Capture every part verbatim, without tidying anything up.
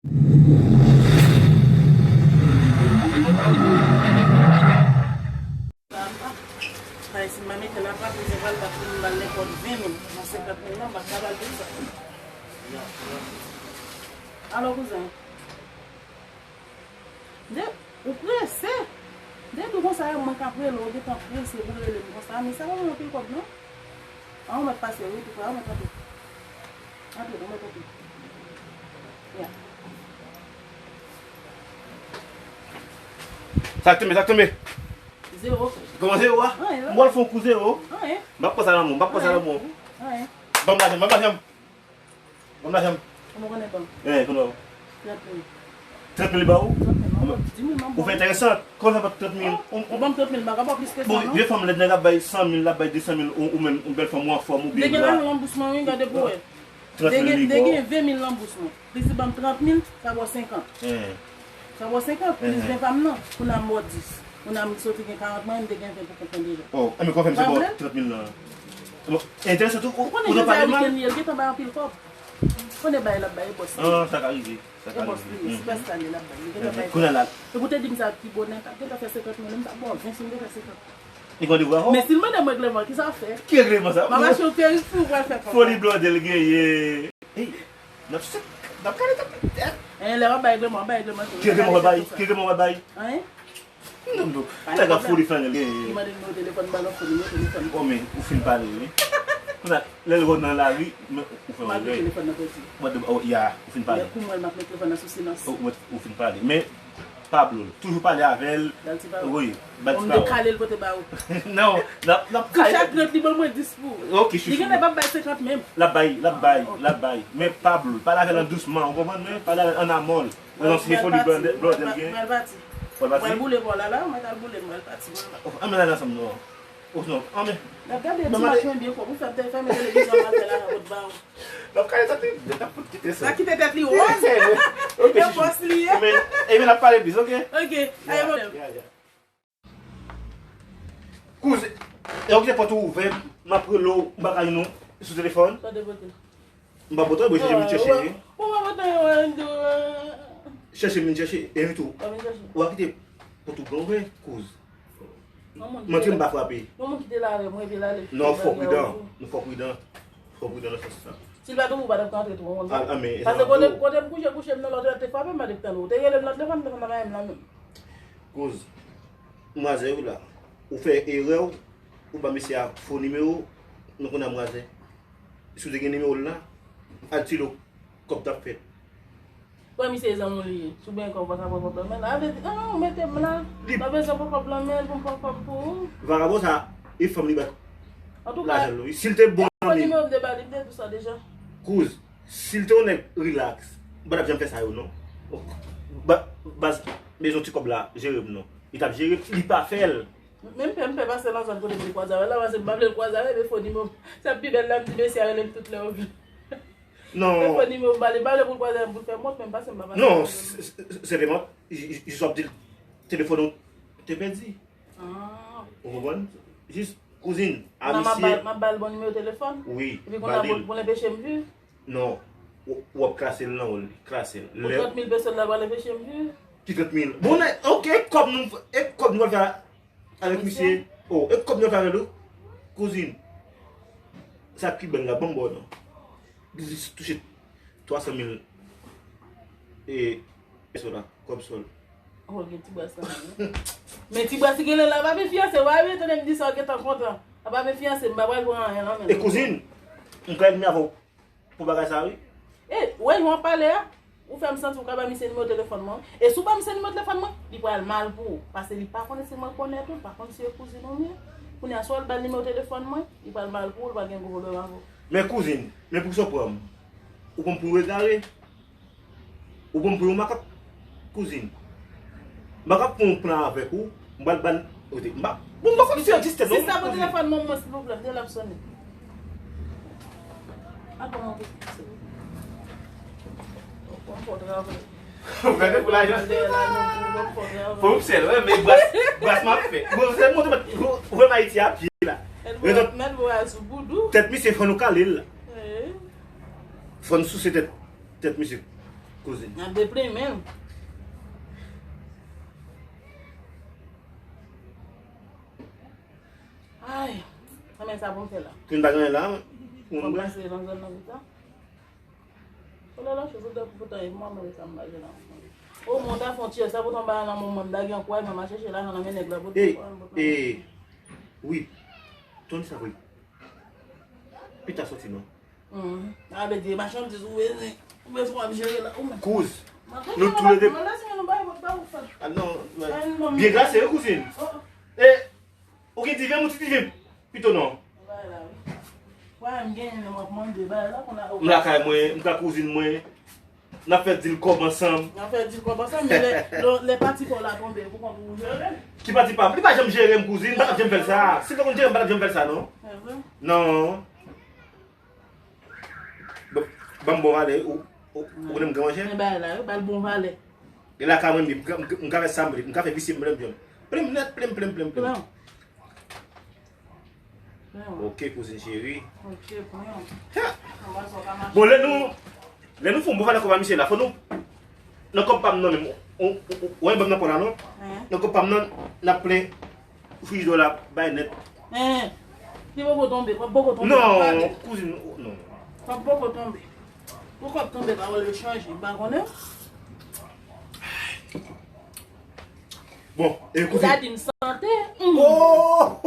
Kay si m pa mete lapat, li se pral bat pou m ba l nenpòt ven mil. Nan senkant mil lan, m pa ka ba l pou sa. Alo, kouzen. De, ou prese. De tou konsa, mwen k ap rele w, ou gentan prese pou rele m konsa. Men sa pa ban m anpil kòb, non. An, ou mèt pase, wi, tou prè, ou mèt antre. Antre, ou mèt antre. Ya. Sa k tonbe, sa k tonbe? Zewo. Kòman zewo a? Anyen. M pral fè yon kou zewo. Anyen. M p ap pran sa nan men w, m p ap pran sa nan men w. Anyen. Ban m lajan, ban m lajan. Ban m lajan. Kòman w konnen ban m? Eh, konnen w. Trant mil. Trant mil li ba ou? Trant mil, ban m. Di mil, ban m. Ou fè enteresan. Kòman sa pa trant mil? Ou, ou ban m trant mil, m pa ka ba w plis ke sa, non? Bon, vye fanm lèd nèg ap bay san mil, l ap bay de san mil, ou, ou menm, yon bèl fanm, ou anfòm, ou byen. M te gen lajan lanbousman, wi, gade pou wè. M te gen, m te gen ven mil lanbousman. Plis li ban m trant mil, sa ba w senkant. Sa ba w senkant, plis ven pa m nan. Kounye a m ba w dis. Kounye a m soti gen karant mwen, m te gen ven pou kont mwen deja. Oh, enben kòman fè misye ba w trant mil lan? Bon, enteresan tou, ou, ou nan pale mal. Ou konnen jodi a weekend li ye, l gentan bay anpil kòb. Konnen bay l ap bay, e bòs li. Ah, sa ka rive. Sa ka rive. E bòs li ye, sipèsta li ye, l ap bay. Li gentan bay. Kounye a la. E pou te di m sa pi bonè, m gentan fè senkant mil, m t ap ba w ven si m te fè senkant. Li gen randevou avè w? Men si l mande m regleman, kisa w ap fè? Ki regleman sa? M ap achte yon perik pou w pral fè kòb la. Foli blòdè l genyen. Ey, n ap sèt, n ap kale tèt tèt. Eh, lè w ap bay regleman, w ap bay regleman tou. Ki regleman w ap bay? Ki regleman w ap bay? Anyen? Non, non. Nèg ap foli flanèl. Li mande nimewo telefòn, m ba l yon fo nimewo telefòn. Oh, men, ou fin pale, wi. Kounye a, lè l wè w nan lari, men ou fè yon rèy. M ap met telefòn nan pèdi. Mande, oh, ya, ou fin pale. Lè kou m wè l, m ap met telefòn nan sou silans. Oh, ou, ou fin pale. Men, Pablo, toujou pale avè l. Ba l ti pale. Wi, ba l ti pale. Bon, m dekale l pote ba ou. Non, n ap, n ap kale. Chak trant li ban mwen dis pou ou. Ok, chouchou. Li genlè p ap bay senkant menm. L ap bay, l ap bay, l ap bay. Men Pablo, pale avè l an dousman, ou konprann mwen? Pale avè l an amò. Mwen se foli blòdè, blòdè l gen. Mwen pati. Mwen pati? Mwen boule bò la la, mwen t al boule, mwen pati, mwen pati. Oh, ann al ansanm non. Oh non, ann. N ap gade ti match mwen byen fò. Pou fè m te fèmen televizyon an, m al fè lajan kot ba ou. N ap kale tèt li, n ap fout kite sa. Sa kite tèt li wòz. Ok, e bòs li ye. Men, e men n ap pale plis, ok? Ok, ale mwen. Ya, ya. Kouzen, e ou kite pòt ou ouvè, m ap rele w, m pa ka jwenn ou sou telefòn. Sa te pote? M pa pote, mwen chèche vin chèche. Ou pa pote yon do. Chèche, vin chèche, e vin tou. Ou pa vin chèche. Ou pa kite pòt ou gran ouvè, kouz. Manti m pa frape. Yon moun ki te la avè mwen, epi l ale. Non, fò pridan. Nou fò pridan. Fò pridan nan sans sa. Si l pa te ou, ou pa t ap ka antre tou, ou konn sa. Ah, ah, men, paske kote, kote m kouche, kouche m nan lòt, te frape m, pa t ap tann ou. Ou te rele m nan telefòn, telefòn nan pa menm la menm. Kouz, manzè wi la. Ou fè erè w, ou ba mesye a fo nimewo, nou konn a manzè. Si w te gen nimewo l la, al tire w, kòb t ap fèt. Wè misye e zanmi w li ye. Si w byen kòb ou pa ka pran kòb lan men l. Avè di, ah, ou mete m la. Li pa bezwen pran kòb lan men l pou m pran kòb pou ou. Vagabon sa, e fanm li bat. Antouka, lajan l wi. Si l te bon zanmi m. Nimewo m te ba li, m te di w sa deja. Kouz, si l te yon nèg rilaks, m pa t ap janm fè sa yo non. Ba, baz, bezwen ti kòb la, jere m non. Li t ap jere, li pa fè l. Men m pè, m pè pase nan zòn kote m te kwaze avè l la, paske m pa vle l kwaze avè m, e fo nimewo. Sa pi bèl la, m di mesye a rele m tout lè ou vle. Non. E fo nimewo m ba li, m pa vle pou l kwaze avè m pou l fè m wont, men m pase m pa pase. Non, s-, s-, s-, senpleman, j-, j-, jis w ap di l telefòn ou te pèdi. Ah. Ou konprann? Jis, kouzin, a mesye. M ap ba l, m ap ba l bon nimewo telefòn? Wi, ba li l. Epi kounye a pou, pou l enpeche m viv? Non. W-, w ap krase l nan wòl li, krase l. Pou trant mil peso l la pral enpeche m viv? Ki trant mil? Bon, e, ok, e kòb nou, e kòb nou pral fè avèk misye? Oh, e kòb nou pral fè avèk li? Kouzin, sa pi bèl la, ban m ba w non. Li jis touche twa san mil, e, peso la, kòb sòl. Oh, gen ti bras la, wi. Men ti bras li genlè la, pa vin fiyanse, w a wi, tande m di sa, w gentan kontan. A pa vin fiyanse, m pa pral pran anyen nan men l. E kouzin, m ka vin avè w pou bagay sa wi. E, wè jan w ap pale a, ou fè m santi ou ka ba misye nimewo telefòn mwen. E si w ba misye nimewo telefòn mwen, li pral mal pou ou. Paske li pa konnen si mwen konnen tou, li pa konn si e kouzin ou m ye. Kounye a, si w al ba l nimewo telefòn mwen, li pral mal pou ou, li pral gen gwo pwoblèm avè w. Men kouzin, men poukisa w pran m? Ou pran m pou egare? Ou pran m pou yon makak, kouzin. Makak pran yon plan avèk ou, m pral ba l, kote, m pa, bon, m pa konn si yo egziste non. Si sa pou telefòn mwen, mwen, silvouplè, m te l ap sonnen. Al pran yon kout, silvouplè. Ou pran fò travay. Ou gade pou lajan. Fò m sèl, wè, men bras, bras m ap fè. Bon, se monte, ou wè m Ayiti a pye la. Mèt voyaj sou boudou. Tèt misye fò nou kale l. Fò n souse tèt, tèt misye. Kouzin. N ap deplimen l. Ay, anben sa pou m fè la. Kouzin pa gen la. Mwen pase nan zòn nan pita. Olala, chou, pou tan pou tan, e mwen mwen sa m pa gen la. O, mwen ta fè yon ti sa pou tan ba nan moman m da gen ankourajman m a chèche lajan nan men nèg la pou E, e, wi. Tony sa vre. Pita soti non. Hmm. A vle di machandiz ou bezwen, ou bezwen ap jere la ou menm. Kouz, nou tou le de. Mwen la si nou bay vòt ba ou fè. Ah non, Ay, non, byen men- glase wi kouzin. Oh, E, ou gen diven, ou ti diven. Pito non. Bay la wi. Wè, m genyen men w ap mande bay la konn a. M lakay mwen, m ka kouzin mwen. N ap fè dil kòb ansanm. N ap fè dil kòb ansanm, men lè, lè, lè pati pa w la tonbe, pou kont ou jere. Ki pati pa m? Li pa janm jere m kouzin, m pa t ap janm fè l sa. Si l te konn jere m, m pa t ap janm fè l sa non. E vre? Non. Bon, ban m bon valè, ou, ou, ou konnen m gran manjè? Men bay la, yo ba l bon valè. E la ka mwen, m, m, m ka fè sa m vle, m ka fè visye m vle m jwenn. Plim nèt, plim, plim, plim, plim. Non. Non. Ok, kouzin cheri. Ok, pran. Ha! Anba sa w ka mache. Bon, lè nou, lè nou fè yon bon valè kòb a misye la, fò nou, nan kòb pa m nan menm, ou, ou, ou, ou ban m nan pò la non? Hein? Nan kòb pa m nan, n ap plen frijidè la bay nèt. Hein? Li poko tonbe, w ap poko tonbe. W ap pale. Non, kouzin, oh, non. W ap poko tonbe. Ou kòb tonbe, pawòl yo chanje, m pa konnen. Bon, e Ou kouzin. ta di m sante. Mm. Oh!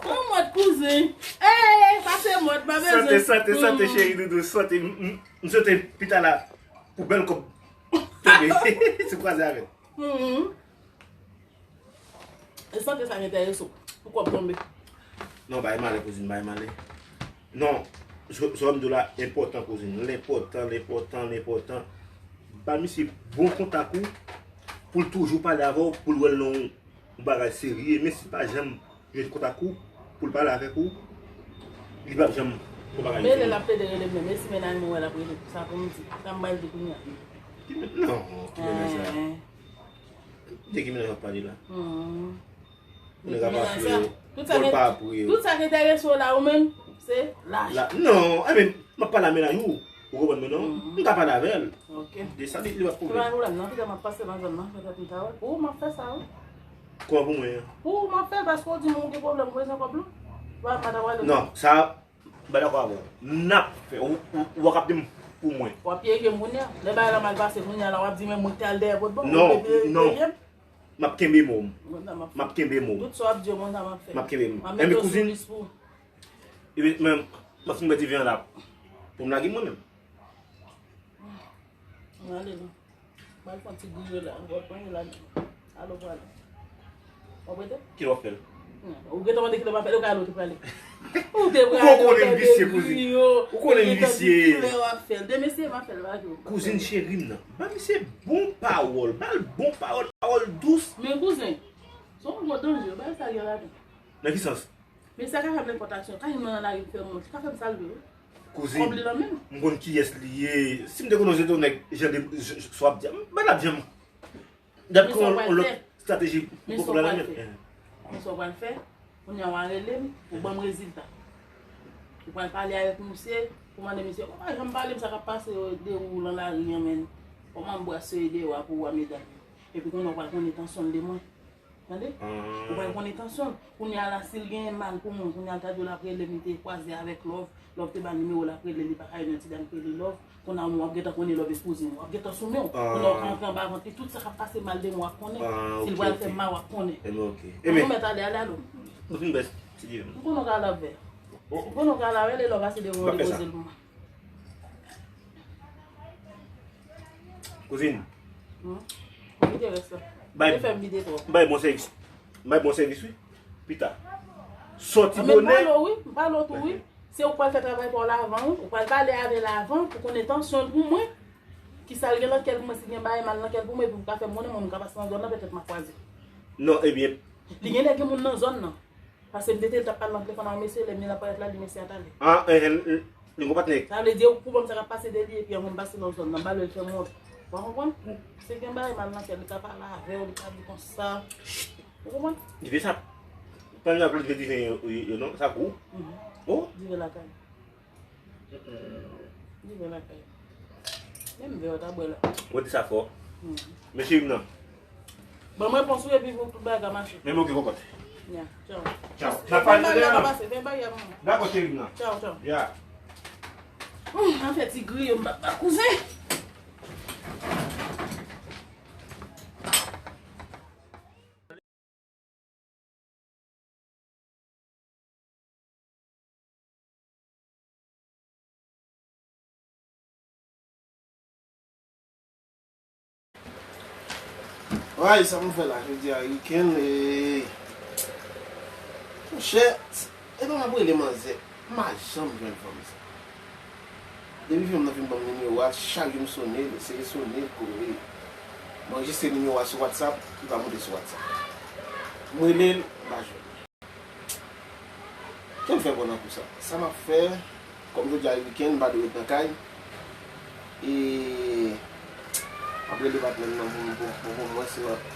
Yon mòd kouzin. Ey, sa se mòd, pa bezwen. Sante, sante, sante, Mm. cheri doudou, sante. M, m, m swete pita la pou bèl kòb tonbe. Se kwaze avè l. Mm. E sante sa enterese w. Pou kòb tonbe. Non, bay malè, kouzin, bay malè. Non, sa m di w la, enpòtan, kouzin. L enpòtan, l enpòtan, l enpòtan. Ba misye bon kontak ou, pou l toujou pale avè w, pou l wè l nan yon bagay serye. Men si l pa janm jwenn kontak ou, pou l pale avèk ou, li p ap janm fè bagay. Men lè l ap plede rele m menm, e si mennaj mwen wè l ap rele m, sa pou m di, sa m pral di kounye a. Non, ki mennaj sa? Eh. De ki mennaj w ap pale la? Hmm. Nèg ap Mennaj apre sa. yo. Tout sa Bòl ki, pa apre yo. Tout sa ki enterese w la ou menm, se laj. La, non, e men, m ap pale a mennaj ou. Ou konprann mwen non? Mhm. M ka pale avè l. Ok. De sa, li, li pa Se pa pwoblèm. Pwoblèm nan, pita m ap pase nan zòn nan, petèt m ta wè. Pou ou m ap fè sa wi. Kòman pou mwen? Pou ou m ap fè l, paske w di m ou gen pwoblèm, ou bezwen kòb la. Ou pa, pa ta pale. Non, sa, m pa dakò avè w. N ap fè. Ou, ou, ou ap ap di m pou mwen. W ap pyege m kounye a. Lè bagay la mal pase kounye a la, w ap di men mwen ki te al dèyè pot ban. Non, Ou te pye- non. pyege m. M ap kenbe mo m. Bon, sa m ap M ap kenbe mo m. Tout sa w ap di yo, mwen sa m ap fè. M ap kenbe m. M ap Enben mete w sou kouzin, lis pou. Epi men, m ap fin bwè diven an la. Pou m lage mwen menm. Mwen ale non. Mwen al fè yon ti griyo la. Mwen pran yon la. Alo, pral. W ap rete? Ki lè w ap fè l? Ou gentan mande ki lè m ap fè l, ou ka al ou te prale. Ou te Ou prale, poko konnen m visye, kouzin. Ou konnen m visye. Ki lè w ap fè l? Demen se m ap fè l, pa jou. Kouzin cheri m nan. Ba misye bon pawòl. Ba l bon pawòl. Pawòl dous. Men kouzen, se yon gwo danje, bagay sa gen ladan. Nan ki sans? Men sa ka fè m nenpòt aksyon. Ka jwenn mwen nan lari m fè mwen. Ka fè m sa l vle wi. Kouzin, Kòb li nan men m. M konn kiyès li ye. Si m te konnen se te yon nèg jan de sa w ap di a, m pa t ap janm. Dat Men kon sa w pral yon lòt fè. Estrateji Men pou sa w pran la pral men. Fè. Men sa w pral fè. Kounye a w a rele m, ou ban m rezilta. Ou pral pale avèk misye, ou mande misye, ou pa janm pale m sa k ap pase yo de ou nan lari an, men kòman m bwase yo de ou a pou ou a medam yo. Epi kounye a w pral konnen entansyon l de mwen. Tande? Ou pral konnen entansyon l. Kounye a la, si l genyen mal pou mwen, kounye a l ta di w l ap rele m, li te kwaze avèk Love. Love te ba l nimewo l ap rele, li pa ka jwenn ti dam k rele Love. Kounye a w ap gentan konnen Love e kouzin. W ap gentan sou men w. Kounye a w ka antre anba vant li. Tout sa k ap pase mal de mwen w ap konnen. Si l pral fè mal w ap konnen. Enben ok. Enben. Mèt ale, ale alo. Nou fin bès ti diven. M konnen w ka lave. M konnen w ka lave, lè Love pase devan w depoze l pou mwen. Kouzin. Kite rès la. Bay, fè m vide twò. Bay bon sèvis. Bay bon sèvis wi. Pita. Sòti bonè. M pale w wi, m pale w tou wi. Se ou k pral fè travay pa w la avan wi. Ou pral pale avè l avan pou konnen entansyon l pou mwen. Ki sa l gen nan kè l pou mwen, si gen bagay mal nan kè l pou mwen, epi m ka fè m konnen mwen, m ka pase nan zòn nan, petèt m ap kwaze. Non, ebyen. Li genlè gen moun nan zòn nan. Paske m te tande l t ap pale nan telefòn ak mesye, lè m li nan payèt la, li mesye a t ale. Ah, eh, eh, li gon patnè. Sa vle di, ou pou ban m sa k ap pase de li, epi anvan m pase nan zòn nan, m ba l fè m wont. Ou pa konprann? Si gen bagay mal nan kè l, li ka pale avè w, li ka di konsa. Ou konprann? Diven sa. Pa gen lòt diven yo, yo, yo non, sa gou. Oh. Diven lakay. Diven lakay. M vle w ta bwè la. Ou di sa fò. Men cheri m nan. Ban m repons ou epi pou tout bagay ka mache. Men m oke kòkòt. Ya, tchaw. Tchaw. N ap pale tande a. Fè bagay la pase, fè bagay la manman. Dakò cheri m nan. Tchaw, tchaw. Ya. Hum, anfè ti griyo m pa pa kouzen. Way, sa m fè la, jodi a wikenn, e, monchè, e pa m ap rele manzè, m pa janm jwenn fanm sa. Depi fanm nan fin ban m nimewo a, chak jou m sone l, eseye sone l, kore. M anrejistre nimewo a sou WhatsApp, li pa monte sou WhatsApp. M rele l, m pa jwenn li. Kè m fè pran nan kou sa. Sa m ap fè, kòm jodi a wikenn, m pa dwe ret nan kay. E m ap rele patnè m nan pou m, pou, pou, pou m wè si m ap,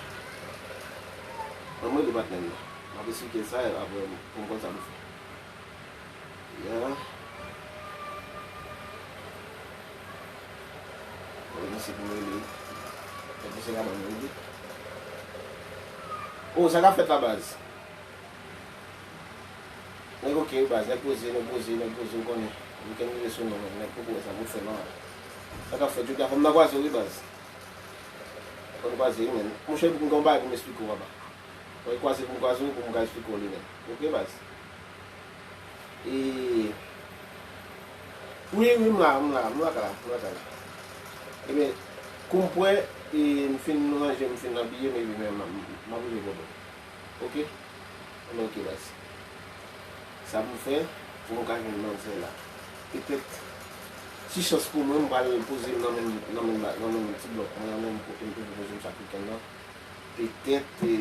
ban m rele patnè m nan. M ap esplike l sa, apre pou m konn sa pou fè. Ya. Mwen se pou mwen li. Mwen se ka ban mwen li. Oh, sa k ap fèt la baz? Nèg oke wi baz, nèg poze, nèg poze, nèg poze, ou konnen. Wikenn rive sou nou, nèg poko wè sa pou fè non. Sa k ap fèt, jodi a fò m nan kwaze w wi baz. Fò n kwaze wi men. Monchè, m gen yon bagay pou m esplike w papa. Fò n kwaze pou m kwaze w, pou m ka esplike w li menm. Oke baz? E, wi, wi, m la, m la, m lakay la, m lakay la. Ebyen, kou m prè, e, m fin ranje, m fin abiye m, epi men, m, m, m ap rive kote w. Oke? Ebyen, oke, baz. Sa pou m fè, pou m ka jwenn manzè la. Petèt, ti chans pou mwen, m pral poze m nan menm, nan menm, nan menm ti blòk mwen, nan menm kote m toujou poze m chak wikenn nan. Petèt, e,